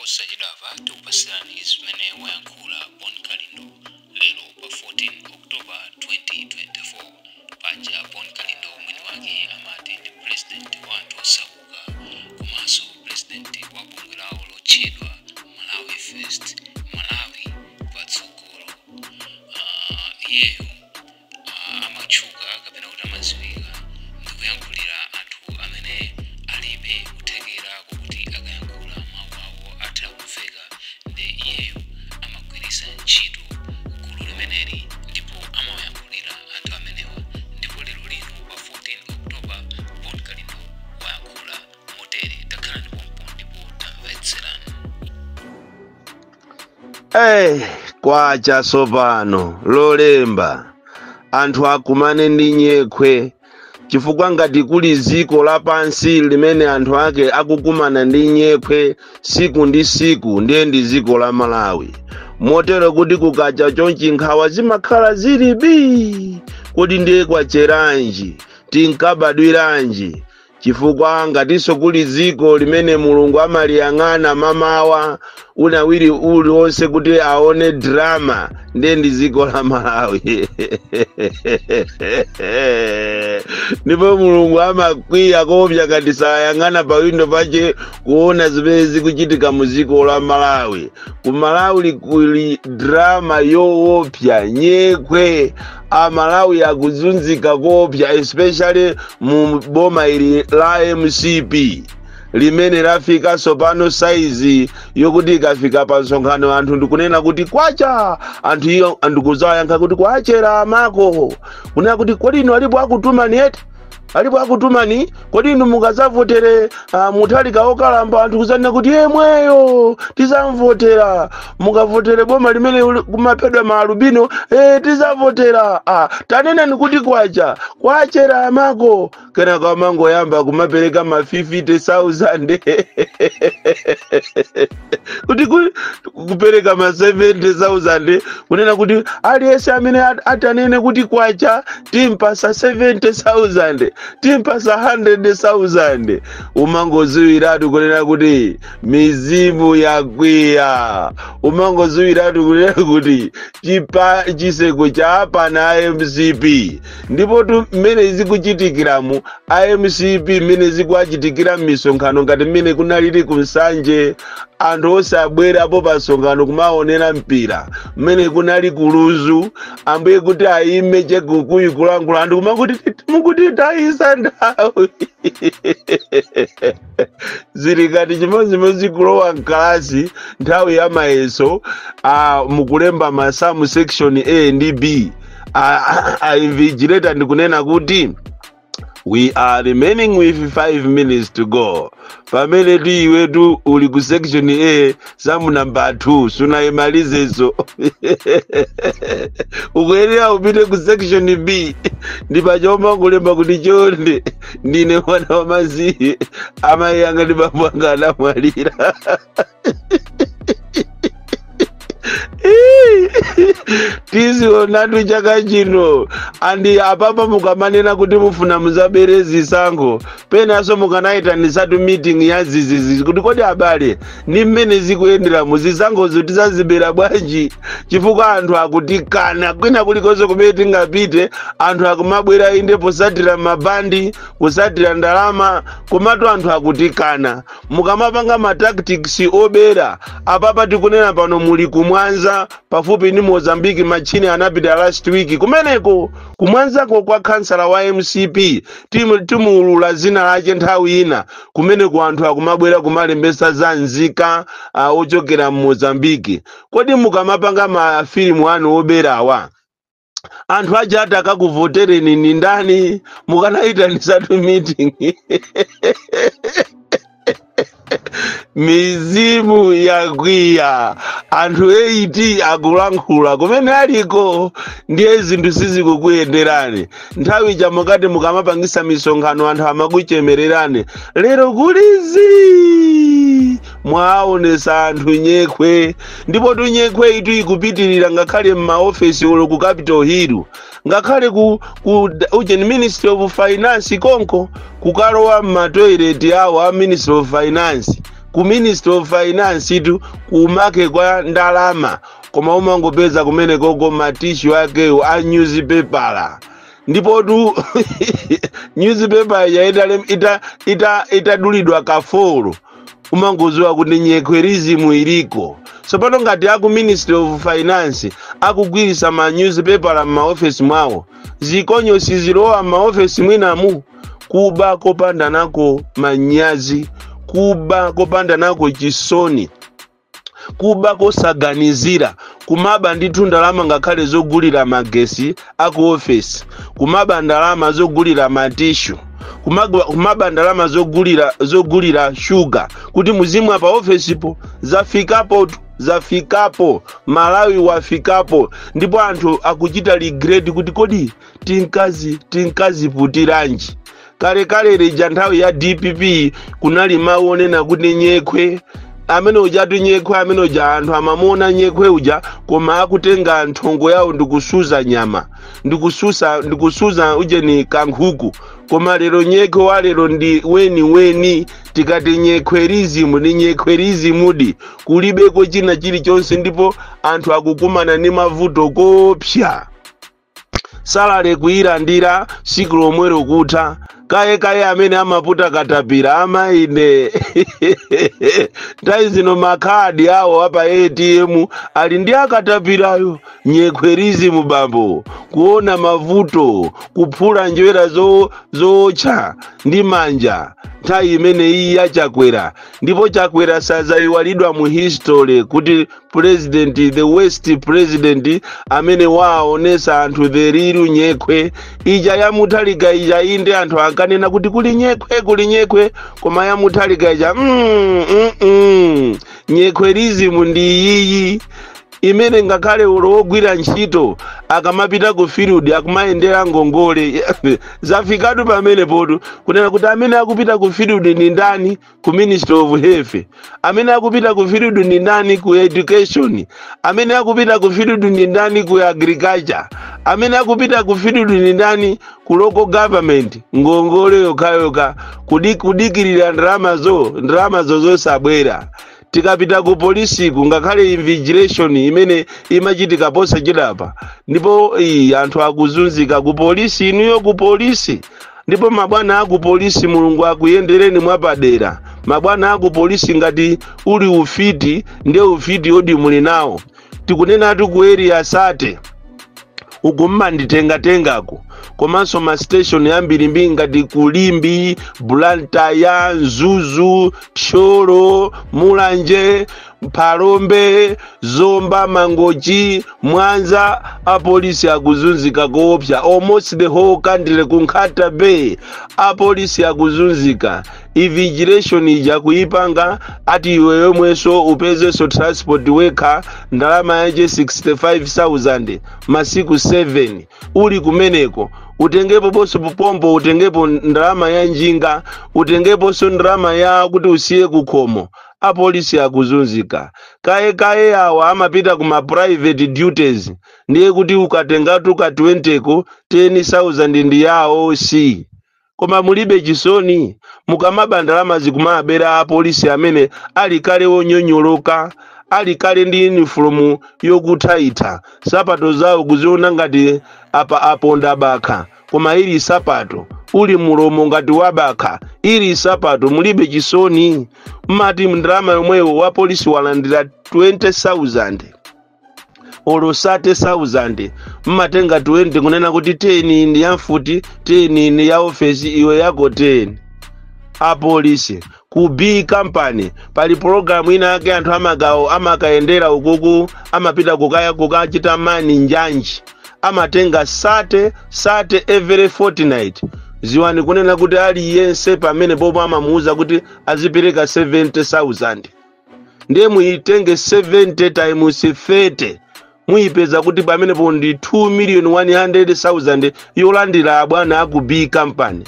Posachedwapa tikupasirani zimene wayankhula Bon Kalindo lero pa 14 October 2024. Paja Bon Kalindo mwini wake amati ndi president wa anthu osauka komanso president wa bungwe lawo lotchedwa Malawi First, Malawi patsogolo. Iyeyo amatchuka kapena kuti amadziwika ndi kuyankhulira anthu amene alibe kuthekera kuti akayankhula mawu awo atha kumveka, ndi iyeyo amagwiritsa ntchito gulu limeneli ndipo amawayankhulira anthu amenewa. Ndipo lero lino pa 14 October Bon Kalindo wayankhula motere. Takhalani pompo ndipo tamvetserani. Eh, kwacha sopano Lolemba anthu akumane ndi nyekhwe, chifukwa ngati kuli ziko lapansi limene anthu ake akukumana ndi nyekhwe siku ndi siku, ndiye ndi ziko la Malawi. Motero kuti kukacha chonchi nkhawa zimakhala zili bii. Kodi ndiye kwacheranji? Tinkabadwiranji? Chifukwa ngatinso kuli dziko limene Mulungu amaliyang'ana mamawa unawiri uliwonse kuti aone drama, ndiye ndi dziko la Malawi. Ndipo Mulungu amakwiya koopsa ngati sayang'ana pa windo pache kuona zimene zikuchitika mu dziko la Malawi. Ku Malawi kuli drama yoopsa, nyekhwe. Amalawi akuzunzika koopsa, especially mu boma ili la MCP limene lafika sopano saizi yokuti ikafika pa msonkhano anthu ndikunena kuti kwacha, anthu iyo ndikuzayankha kuti kwachera amako, kunena kuti kodi inu alipo akutumani eti? Alipo akutumani? Kodi inu mukazavotere Mutharika okalamba, anthu kuzanena kuti yemweyo tizamvotera. Mukavotere boma limene kumaphedwa maalubino, tizavotera. Tanenani kuti kwacha, kwachera amako. Kenako amangoyamba kumapereka ma 50,000, kuti kupereka ma 70,000, kunena kuti aliyense amene atanene kuti kwacha timpasa 70,000, timpasa 100,000. Umangoziwiratu kunena kuti mizimu yakwiya. Umangoziwiratu kunena kuti chiseko cha apana MCP. Ndipo tu mmene zikuchitikiramu MCP, mmene zikuachitikira m'misonkhano, ngati mmene kunalili ku Nsanje, anthu osabwerapo pa msonkhano kumaonera mpira, mmene kunali kuluzu, ambuye kuti ayime chekukuyi kulankhula, anthu kumakuti mukuti tayisa nthawi. Zili ngati chimodzimodzi kulowa mkalasi nthawi ya mayeso, mukulemba masamu section A ndi B, a invigilator ndikunena kuti we are remaining with 5 minutes to go, pamene tu iwetu uli ku section A samu number 2 sunayimalizeso, ukuyenera upite ku section B. Ndi pachoma kulemba kuti chonde, ndine mwana wamasiye, amayi anga ndi bambo anga anamwalira. Tizionatu chaka chino. Andi apapa mukamanena kuti mufuna muzabere zisankho, penanso mukanayitanitsatu meeting ya zizizi kuti kodi abale, ni mmene zikuyendera muzisankhozo tizazibera bwanji? Chifukwa anthu akutikana kwina kulikonse kumene tingapite, anthu akumabwera inde posatira mabandi, kusatira ndalama, komatu anthu akutikana. Mukamapanga ma tactics obera, apapa tikunena pano muli kumwanza pafupi ndi Mozambique, machine anapita last week kumeneko kumwanzako kwa kansala wa MCP, timuulula zina lache nthawi ina. Kumeneko anthu akumabwera kumalembesa za nzika ochokera mu Mozambique. Kodi mukamapanga mafilimu anu oberawa, anthu aja ati akakuvotereni ni ndani? Mukanayitanitsatu meeting. Mizimu yakwiya, anthu 8 akulankhula kumene aliko, ndiye zinthu sizikukuyenderani. Nthawi ija mukati mukamapangisa misonkhano anthu amakuchemererani, lero kulizi mwaonesa anthu nyekhwe. Ndipo tu nyekhwe itu ikupitirira ngakhale m'maofesi ulo ku Capitol Hill, ngakhale ku ujeni Ministry of Finance konko, kukalowa m'matoilet awo a Ministry of Finance. Ku Ministry of Finance tu, kumake kwa ndalama, koma umangopeza kumene koko ma tissue akewo a newspaper. Ndipotu newspaper ija itadulidwa kafolo, umangoziwa kuti nyekhwerism iliko. Tsopano ngati aku Ministry of Finance akugwirisa ma newspaper m'maofesi mwawo, zikonyo sizilowa m'maofesi mwinamu? Kuba kopanda nako manyazi, kuba kopanda nako chisoni, kuba kosaganizira, kumaba ndithu ndalama ngakhale zogulira magesi aku ofesi, kumaba ndalama zogulira ma tissue, kumaba ndalama zogulira shuga kuti muzimwa pa ofesipo. Zafikapo tu, zafikapo. Malawi wafikapo, ndipo anthu akuchita regret kuti kodi tinkaziputiranji? Kalekale lija, nthawi ya DPP, kunali mawu onena kuti nyekhwe amene ujatu, nyekhwe amene uja, anthu amamuona nyekhwe uja, koma akutenga nthongo yawo ndikusuza nyama, ndikusuza ujeni kankhuku. Koma lero nyekhwe wa lero ndi weni weni. Tikati nyekhwerism, ndi nyekhwerismudi, kulibeko china chilichonse. Ndipo anthu akukumana ndi mavuto kopsa. Salary kuyilandira siku lomwelo kutha. Kaye kaye amene amaputa katapira, amaine, nthawi zino makhadi awo apa ATM ali ndi akatapirayo. Nyekhwerism bambo, kuona mavuto, kuphula njwera zotcha ndi manja nthawi imene iyi yaChakwera. Ndipo Chakwera sazayiwalidwa mu history kuti president, the worst president amene waonesa anthu the real nyekhwe. Ija yaMuthalika ija, inde, anthu ankanena kuti kuli nyekhwe, kuli nyekhwe, koma yaMuthalika ija, Nyekhwerism ndi iyiyi imene ngakhale ulo wogwira ntchito akamapita ku field akumayendera ngongole. Zafikatu pamene potu kunena kuti amene akupita ku field ndi ndani ku Ministry of Health, amene akupita ku field ndi ndani ku Education, amene akupita ku field ndi ndani ku Agriculture, amene akupita ku field ndi ndani ku Local Government. Ngongole yokhayokha, kudikirira ndalamazo, ndalamazo zosabwera. Tikapita ku polisiku, ngakhale invigilation imene imachitika posachedapa, ndipo iyi, anthu akuzunzika ku polisi. Inuyo ku polisi, ndipo mabwana aku polisi, Mulungu akuyendereni mwapadera. Mabwana aku polisi, ngati uli ufiti, ndiye ufiti odi muli nawo. Tikunenatu ku Area 30 uku, mmanditengatengako, komanso ma station ambirimbiri ngati kuLimbe, Blantyre, Mzuzu, Thyolo, Mulanje, Phalombe, Zomba, Mangochi, Mwanza, apolisi akuzunzika koopsa. Almost the whole country, ku Nkhata Bay apolisi akuzunzika. Invigilation ija kuipanga, ati iwe yomwenso upezenso transport wekha, ndalama yache 65,000, masiku 7 uli kumeneko. Utengepo ponso pompo, utengepo ndalama ya njinga, utengeponso ndalama ya kuti usiye kukhomo. Apolisi akuzunzika. Kaye kaye awa amapita kuma private duties, ndiye kuti ukatengatu ka 20 ko, 10,000 ndi yawo c. Koma mulibe chisoni mukamaba ndalama zikumabera apolisi amene ali kale wonyonyoloka, ali kale ndi uniform yokuthaitha, sapato zawo kuziona ngati apa aponda bakha, koma ili sapato uli mulomo ngati wabakha, ili sapato. Mulibe chisoni? Mmati ndalama yomweyo wa polisi walandira 20,000 olo 30,000, mmatenga 20, kunena kuti 10 ndi ya mfuti, 10 ndi ya ofesi, iwe yako 10. Apolisi ku B Company pali pologalamu ina yake anthu amagawo amakayendera ukuku, amapita kukaya kukachita man njanji, amatenga 30 30 every fortnight. Ziwani kunena kuti aliyense pamene popo amamuuza kuti azipereka 70,000. Ndiye muyitenge 70 times 30, muyipeza kuti pamenepo ndi 2 million 100,000 yolandira abwana aku B Company.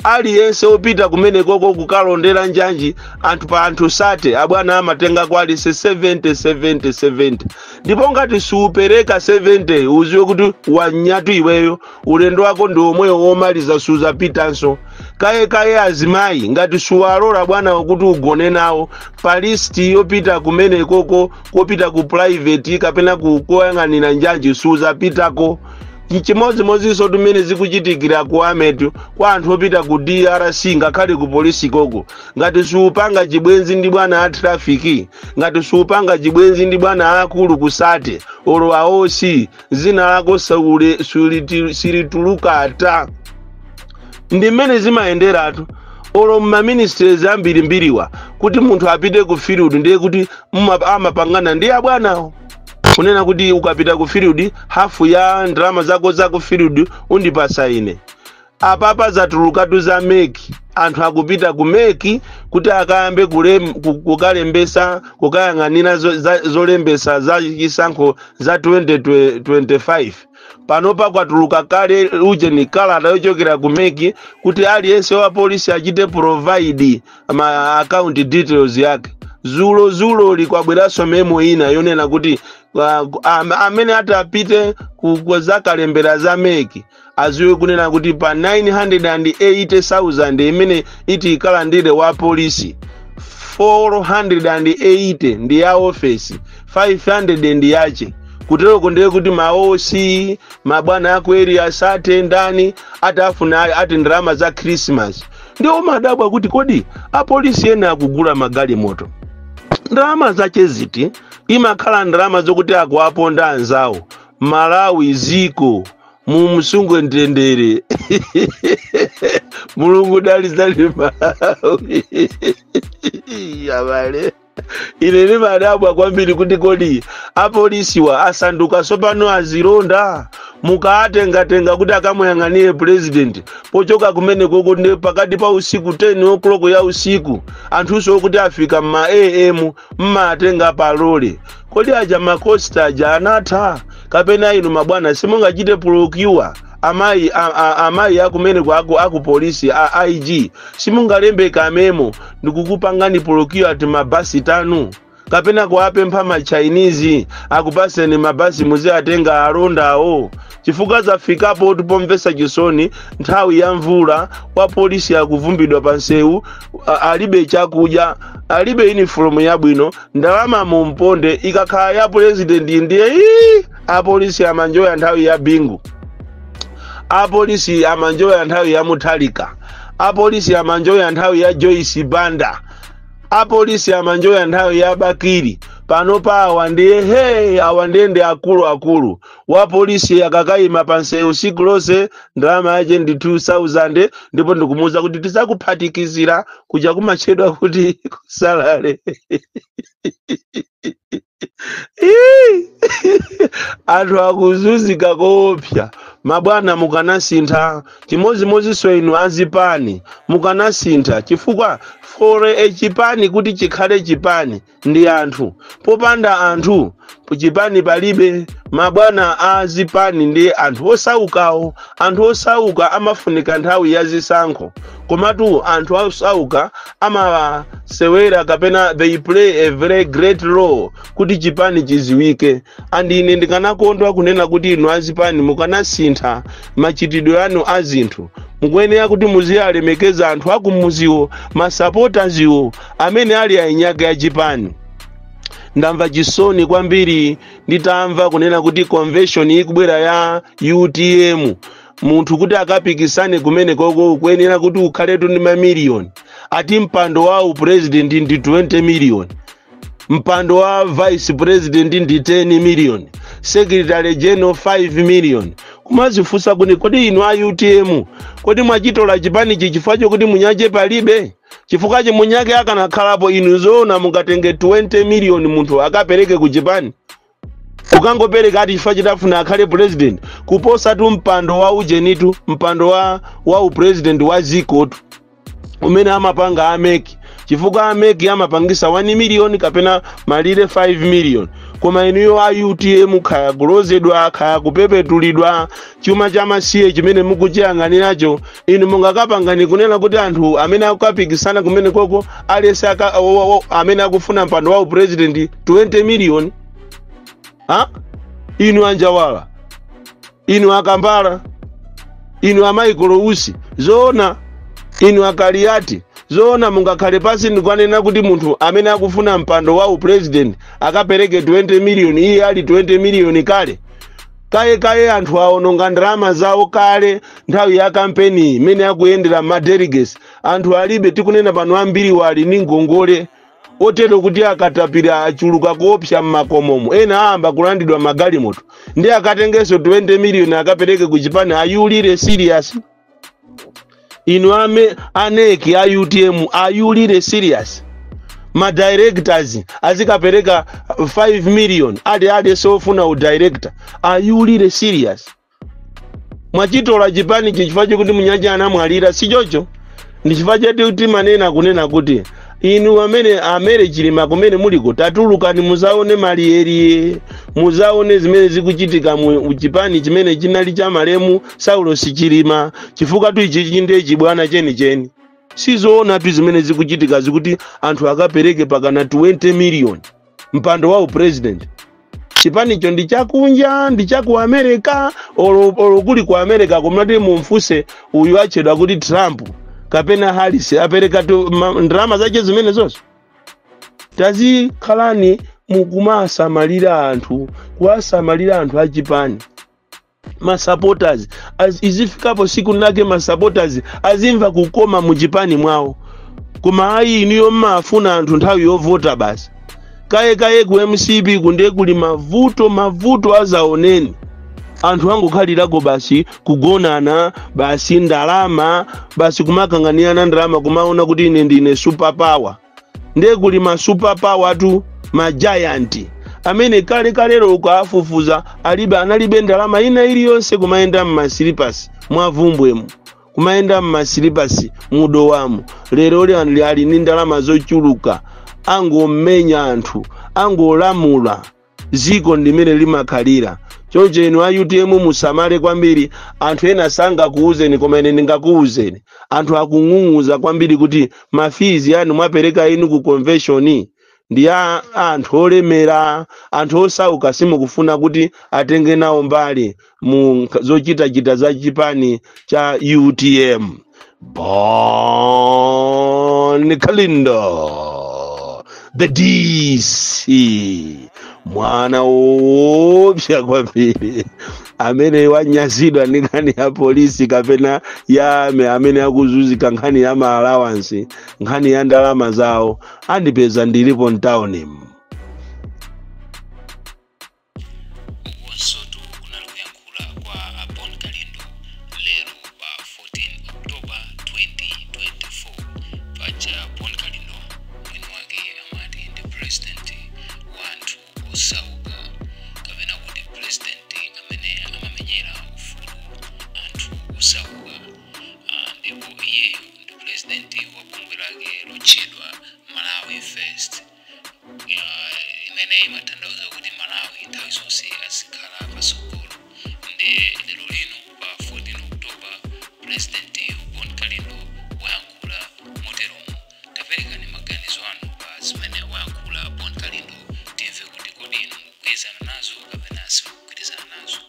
Aliyense opita kumene koko kukalondera njanji, anthu pa anthu sate abwana amatenga kwa alise 70 70 70, ndipo ngati supereka 70, uziwe kuti wanyatu iweyo, ulendo wako ndi omweyo womaliza, suzapitanso. Kaye kaye azimayi, ngati suwalola bwana kuti ugone nawo pa list yopita kumene koko, kopita ku private kapena ku koyang'anira njanji, suzapitako. Chimodzimodzinso tumene zikuchitikira ku ametu, kwa anthu opita ku DRC, ngakhale ku polisi koko, ngati suupanga chibwenzi ndi bwana a traffic, ngati suupanga chibwenzi ndi bwana akulu kusate olo aosi, zina lako silitulukata. Ndi mmene zimayenderatu. Olo mmaministries ambirimbiriwa, kuti munthu apite ku field, ndiye kuti amapangana ndi abwanawo kunena kuti ukapita ku field, hafu ya ndalama zako za ku field undipasa ine. Apapa zatulukatu za MEC. Anthu akupita ku MEC kuti akayambe kukalembesa, kukayang'anira zolembesa za chisankho za 2025. Panopa kwatuluka kale ujeni kalata yochokera ku MEC kuti aliyense wa polisi achite provide ma account details yake. Zulo zulo likwabweranso memo ina yonena kuti amene ati apite zakalembera za MEC aziwe kunena kuti pa 980,000 imene iti ikalandire wa polisi, 480 ndi ya ofesi, 500 ndi yache. Kuteroko ndiye kuti ma OC, mabwana aku area sate, ndani ati afuna ati ndalama za Christmas. Ndiwo umadabwa kuti kodi apolisi ena akugula magalimoto ndalama zache ziti? Imakhala ndalama zokuti akuaponda anzawo. Malawi ziko mu msungwe mtendere. Mulungu dalisani Malawi. Abale, ine ndimadabwa kwambiri kuti kodi apolisiwa asanduka sopano azilonda? Mukaatengatenga kuti akamuyang'anire president, pochoka kumene koko ndi pakati pa usiku, 10 o'clock ya usiku, anthunso okuti afika mma am mmatenga palole. Kodi aja ma cost aja anatha, kapena inu mabwana simungachite procure amayi amayi akumene aku polisi, a IG, simungalembe ka memo ndikukupangani procure ati mabasi tanu, kapena kuwapempha ma Chinese akupaseni mabasi muziatenga alondawo? Chifukwa zafikapo tipomvesa chisoni, nthawi ya mvula wa polisi akuvumbidwa pa nsewu, alibe chakudya, alibe uniform yabwino, ndalama mumponde. Ikakhala ya president ndiye ii, apolisi amanjoya nthawi ya Bingu, apolisi amanjoya nthawi ya Muthalika, apolisi amanjoya nthawi ya Joyce Banda, apolisi amanjoya nthawi ya Bakiri. Panopa awa ndiye he, awa ndiye ndi akulu akulu. Wa polisi akakayima pa nsewu siku lonse, ndalama yache ndi 2000, ndipo ndikumuwuza kuti tizakuphatikizira kuja kumatchedwa kuti kusalale. Ii! Anthu akuzunzika koopsa. Mabwana, mukanasintha. Chimodzimodzinso inu azipani, mukanasintha, chifukwa for a chipani kuti chikhale chipani ndi anthu. Popanda anthu chipani palibe. Mabwana azipani ndi anthu osaukawo. Anthu osauka amafunika nthawi ya zisankho, komatu anthu osauka amasewera kapena they play a very great role kuti chipani chiziwike. And ine ndikanakondwa kunena kuti inu azipani mukanasintha machitidwe anu a zinthu. Mukuyenera kuti muziyalemekeza anthu akumuziwo, masupporterswo amene ali ainyake ya chipani. Ndamva chisoni kwambiri nditamva kunena kuti convention ikubwera ya UTM, munthu kuti akapikisane kumene koko kuyenera kuti ukhaletu ndi mamiliyoni. Ati mpando wa upresident ndi 20 million, mpando wa vice president ndi 10 million, secretary general 5 million. Kumazifunsa kuti kodi inu a UTM, kodi mwachitola chipanichi chifukwa chokuti munyache palibe? Chifukwa munyake akanakhalapo, inu zoona mungatenge 20 million munthu akapereke ku chipani, ukangopereka ati chifukwa chitafuna akhale president? Kuposa tu mpando wa ujenitu, mpando wa upresident wa zikotu umene amapanga a MEC. Chifukwa a MEC amapangisa 1 million kapena malire 5 million. Koma inuyo a UTM, khaya kulozedwa, khaya kupepetulidwa, chuma cha masiye chimene mukuchiyang'aniracho, inu mungakapangani kunena kuti anthu amene akukapikisana kumene koko, aliyense amene akufuna mpando wa upresident, 20 million? Ha, inu anjawala, inu akambala, inu amaikolo usi, zoona? Inu akaliati, zoona mungakhale pasi ndikukanena kuti munthu amene akufuna mpando wa upresident akapereke 20 million, iye ali 20 million kale kaye kaye? Anthu aononga ndalama zawo kale nthawi ya kampeni imene akuyendera ma delegates. Anthu alibe, tikunena pano ambiri wali ndi ngongole, otero kuti akatapira achuluka kuopsa mmakomomo. Ena ayamba kulandidwa magalimoto, ndi akatengenso 20 million akapereke ku chipani? Are you really serious? Inu ame a NEC a UTM, are you really serious? Ma directors azikapereka 5 million ali aliyense ofuna udirector? Are you really serious? Mwachitola chipani chifukwa chokuti munyaja anamwalira, si chocho? Ndi chifukwa chati kuti manena kunena kuti inu amene amere Chilima, kumene muliko, tatulukani muzaone maliyeriye, muzaone zimene zikuchitika mu chipani chimene chinali cha malemu Saulos Chilima, chifukwa tu ichi ndiye chibwana chenicheni. Sizoona tu zimene zikuchitika, zikuti anthu akapereke pakana 20 million mpando wa upresident. Chipanicho ndi chakunja, ndi chaku America. Olo kuli ku America, komati mumfuse uyu atchedwa kuti Trump kapena Harris, apereka ndalama zache zimene zonso? Tazikhalani mukumasamalira anthu, kuwasamalira anthu achipani, ma supporters. Izifikapo siku lake ma supporters azimva kukoma muchipani mwawo. Koma ayi, iniyo mmafuna anthu nthawi yovota basi. Kaye kaye ku MCP kunde kuli mavuto, mavuto azaoneni. Anthu angokhalirako basi kugonana basi, ndalama basi, kumakang'anirana ndalama, kumaona kuti ine ndine super power. Ndiye kuli ma super power tu, ma giant amene kale kalero ukafufuza alibe, analibe ndalama ina iliyonse, kumayenda mmasilipasi mwavumbwemu, kumayenda mmasilipasi mudowamu. Lero li ali ndi ndalama zochuluka, angomenya anthu, angolamula ziko ndimene limakhalira. Choncho inu a UTM musamale kwambiri. Anthu ena sangakuuzeni, koma ine ndingakuuzeni. Anthu akung'ung'uza kwambiri kuti ma fees anu mwapereka inu ku convention ndi a anthu olemera, anthu osauka simukufuna kuti atenge nawo mbali mu zochitachita za chipani cha UTM. Bon Kalindo, the DC, mwana woopsa kwambiri amene wanyazidwa ndi nkhani ya polisi kapena ya amene akuzunzika nkhani ya ma allowance, nkhani ya ndalama zawo. Andipeza ndilipo mtawunimu. Ukonsotu kunali kuyankhula kwa a Bon Kalindo lero pa 14 October 2024. Paja Bon Kalindo mwini wake amati ndi president wa anthu osauka, kapena kuti president amene amamenyera ufulu anthu osauka. Ndipo iyeyo ndi president wa bungwe lake lotchedwa Malawi First, imene imatanthauza kuti Malawi nthawi zonse azikhala patsogolo. Ndi lero lino pa 14 October, President Bon Kalindo wayankhula moteromo. Taperekani maganizo anu pa zimene wayankhula Bon Kalindo, timve kuti kodi inu mukugwirizana nazo kapena simukugwirizana nazo.